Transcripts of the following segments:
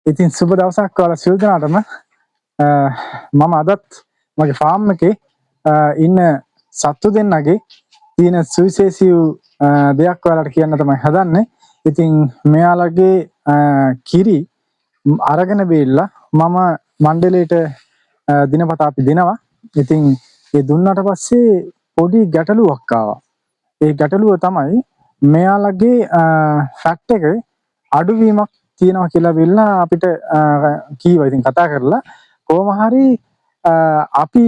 ඉතින් සුබ දවසක් ඔයාලා සියලු දෙනාටම. මම අදත් මගේ ෆාම් එකේ ඉන්න සත්තු දෙන්නගේ තියෙන සුවිශේෂී වූ දෙයක් ඔයාලට කියන්න තමයි හදන්නේ. ඉතින් මෙයාලගේ කිරි අරගෙන බීලා මම මණ්ඩලයට දිනපතා අපි දෙනවා. ඉතින් ඒ දුන්නාට පස්සේ පොඩි ගැටලුවක් ආවා. ඒ ගැටලුව තමයි මෙයාලගේ ෆැට් එකේ අඩුවීමක් තියෙනවා කියලා වෙලා අපිට කීවා. ඉතින් කතා කරලා කොහොම හරි අපි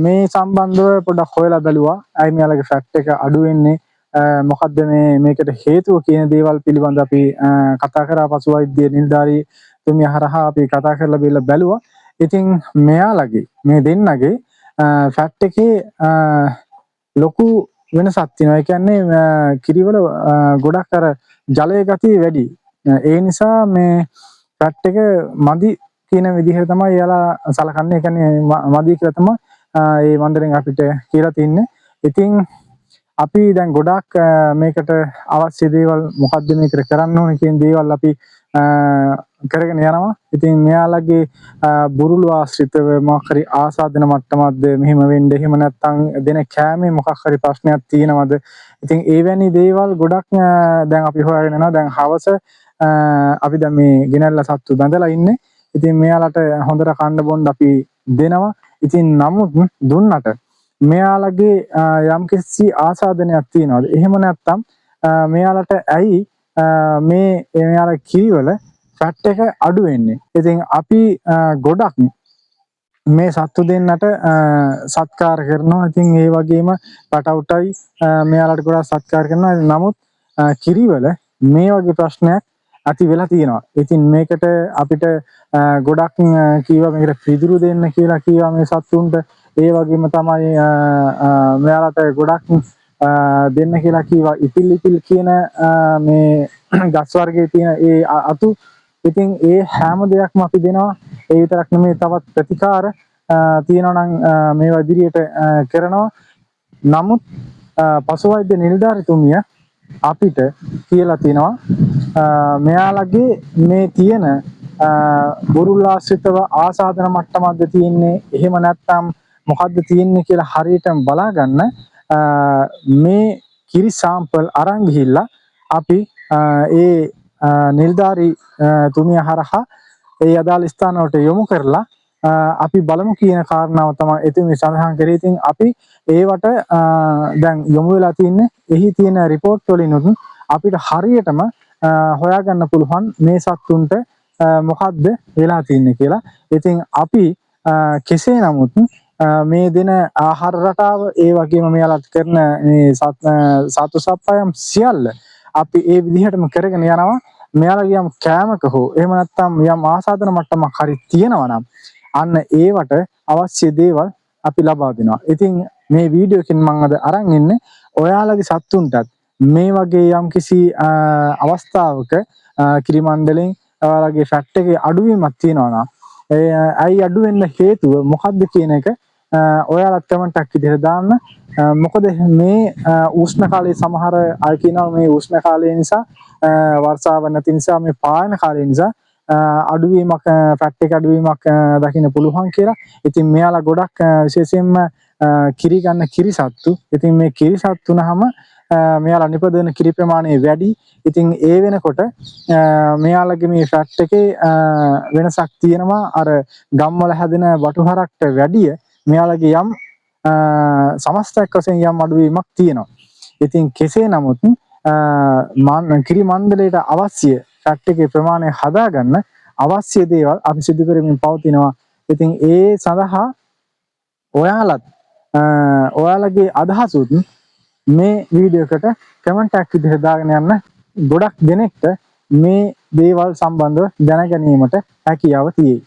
මේ සම්බන්ධව පොඩ්ඩක් හොයලා බැලුවා. ඇයි මෙයාලගේ ෆැට් එක අඩු වෙන්නේ? මොකද්ද මේ මේකට හේතුව කියන දේවල් පිළිබඳ අපි කතා කරා. පසු වෛද්‍ය නිලධාරී තුමිය හරහා අපි කතා කරලා බැලුවා බැලුවා. ඉතින් මෙයාලගේ මේ දෙන්නගේ ෆැට් එකේ ලොකු වෙනසක් තියෙනවා. ඒ කියන්නේ කිරිවල ගොඩක් අර ජලය ගතිය වැඩි. ඒ නිසා මේ ෆැට් එක මදි කියන විදිහට තමයි එයාලා සලකන්නේ. ඒ කියන්නේ මදි කියලා තමයි ඒ මණ්ඩලෙන් අපිට කියලා තින්නේ. ඉතින් අපි දැන් ගොඩාක් මේකට අවශ්‍ය දේවල් මොකද්ද මේකට කරන්න ඕනේ කියන දේවල් අපි කරගෙන යනවා. ඉතින් මෙයාලගේ බුරුළු ආශ්‍රිතව මොකක් හරි ආසාදන මට්ටමක්ද මෙහෙම වෙන්න, එහෙම නැත්නම් දෙන කෑමේ මොකක් හරි ප්‍රශ්නයක් තියෙනවද? ඉතින් ඒ වැනි දේවල් ගොඩක් දැන් අපි හොයාගෙන යනවා. දැන් හවස අපි දැන් මේ ගෙනල්ලා සත්තු බැඳලා ඉන්නේ. ඉතින් මෙයාලට හොඳට කන්න බොන්න අපි දෙනවා. ඉතින් නමුත් දුන්නට මෙයාලගේ යම්කිසි ආසාදනයක් තියෙනවද? එහෙම නැත්නම් මෙයාලට ඇයි මේ මෙයාලා කිරිවල ෆැට් එක අඩු වෙන්නේ? ඉතින් අපි ගොඩක් මේ සත්තු දෙන්නට සත්කාර කරනවා. ඉතින් ඒ වගේම පැටවුටයි මෙයාලට ගොඩක් සත්කාර කරනවා. නමුත් කිරිවල මේ වගේ ප්‍රශ්නයක් ඇති වෙලා තියෙනවා. ඉතින් මේකට අපිට ගොඩක් කීවා මේකට පිදුරු දෙන්න කියලා කීවා මේ සත්තුන්ට. ඒ වගේම තමයි මෙයාලට ගොඩක් දෙන්න කියලා කීවා ඉපිල් ඉපිල් කියන මේ ගස් වර්ගයේ තියෙන ඒ අතු. ඉතින් ඒ හැම දෙයක්ම අපි දෙනවා. ඒ විතරක් නෙමෙයි, තවත් ප්‍රතිකාර තියෙනවා නම් මේවා ඉදිරියට කරනවා. නමුත් පසු වෛද්‍ය නිලධාරිතුමිය අපිට කියලා තිනවා මෙයාලගේ මේ තියෙන බුරුල්ලාශ්‍රිතව ආසාදන මට්ටමක්ද තියෙන්නේ, එහෙම නැත්නම් මොකද්ද තියෙන්නේ කියලා හරියටම බලාගන්න මේ කිරි සාම්පල් අරන් ගිහිල්ලා අපි ඒ නිලධාරී තුමිය හරහා ඒ අදාළ ස්ථාන වලට යොමු කරලා අපි බලමු කියන කාරණාව තමයි එතුමිය සඳහන් කරේ. ඉතින් අපි ඒවට දැන් යොමු වෙලා තින්නේ. එහි තියෙන රිපෝට් වලිනුත් අපිට හරියටම හොයාගන්න පුළුවන් මේ සත්තුන්ට මොකද්ද වෙලා තින්නේ කියලා. ඉතින් අපි කෙසේ නමුත් මේ දෙන ආහාර රටාව, ඒ වගේම මෙයාලත් කරන මේ සත්තු සප්පායම් සියල්ල අපි ඒ විදිහටම කරගෙන යනවා. මෙයාලගේ යම් කෑමක හෝ එහෙම නැත්නම් යම් ආසාදන මට්ටමක් හරි තියෙනවා නම් අන්න ඒවට අවශ්‍ය දේවල් අපි ලබා දෙනවා. ඉතින් මේ වීඩියෝ එකෙන් මම අද අරන් ඉන්නේ ඔයාලගේ සත්තුන්ටත් මේ වගේ යම් කිසි අවස්ථාවක කිරි මණ්ඩලෙන් ඔයාලගේ ෆැට් එකේ අඩුවීමක් තියෙනවා නම් ඒ ඇයි අඩු වෙන්න හේතුව මොකද්ද කියන එක ඔයාලත් කමෙන්ට් එකක් විදිහට දාන්න. මොකද මේ උෂ්ණ කාලේ සමහර අය කියනවා මේ උෂ්ණ කාලය නිසා, වර්ෂාව නැති නිසා, මේ පායන කාලය නිසා අඩුවීමක්, ෆැට් එක අඩුවීමක් දකින්න පුළුවන් කියලා. ඉතින් මෙයාලා ගොඩක් විශේෂයෙන්ම කිරි ගන්න කිරි සත්තු. ඉතින් මේ කිරි සත්තු වුනහම මෙයාලා නිපදවන කිරි ප්‍රමාණය වැඩි. ඉතින් ඒ වෙනකොට මෙයාලගේ මේ ෆැට් එකේ වෙනසක් තියෙනවා. අර ගම්වල හැදෙන බටුහරක්ට වැඩිය මෙයාලගේ යම් සමස්තයක් වශයෙන් යම් අඩුවීමක් තියෙනවා. ඉතින් කෙසේ නමුත් කිරි මණ්ඩලයට අවශ්‍ය ෆැට් එකේ ප්‍රමාණය හදාගන්න අවශ්‍ය දේවල් අපි සිදු කරමින් පවතිනවා. ඉතින් ඒ සඳහා ඔයාලත් ඔයාලගේ අදහසුත් මේ වීඩියෝ එකට කමෙන්ට් එකක් විදිහට දාගෙන යන්න. ගොඩක් දෙනෙක්ට මේ දේවල් සම්බන්ධව දැන ගැනීමට හැකියාව තියෙයි.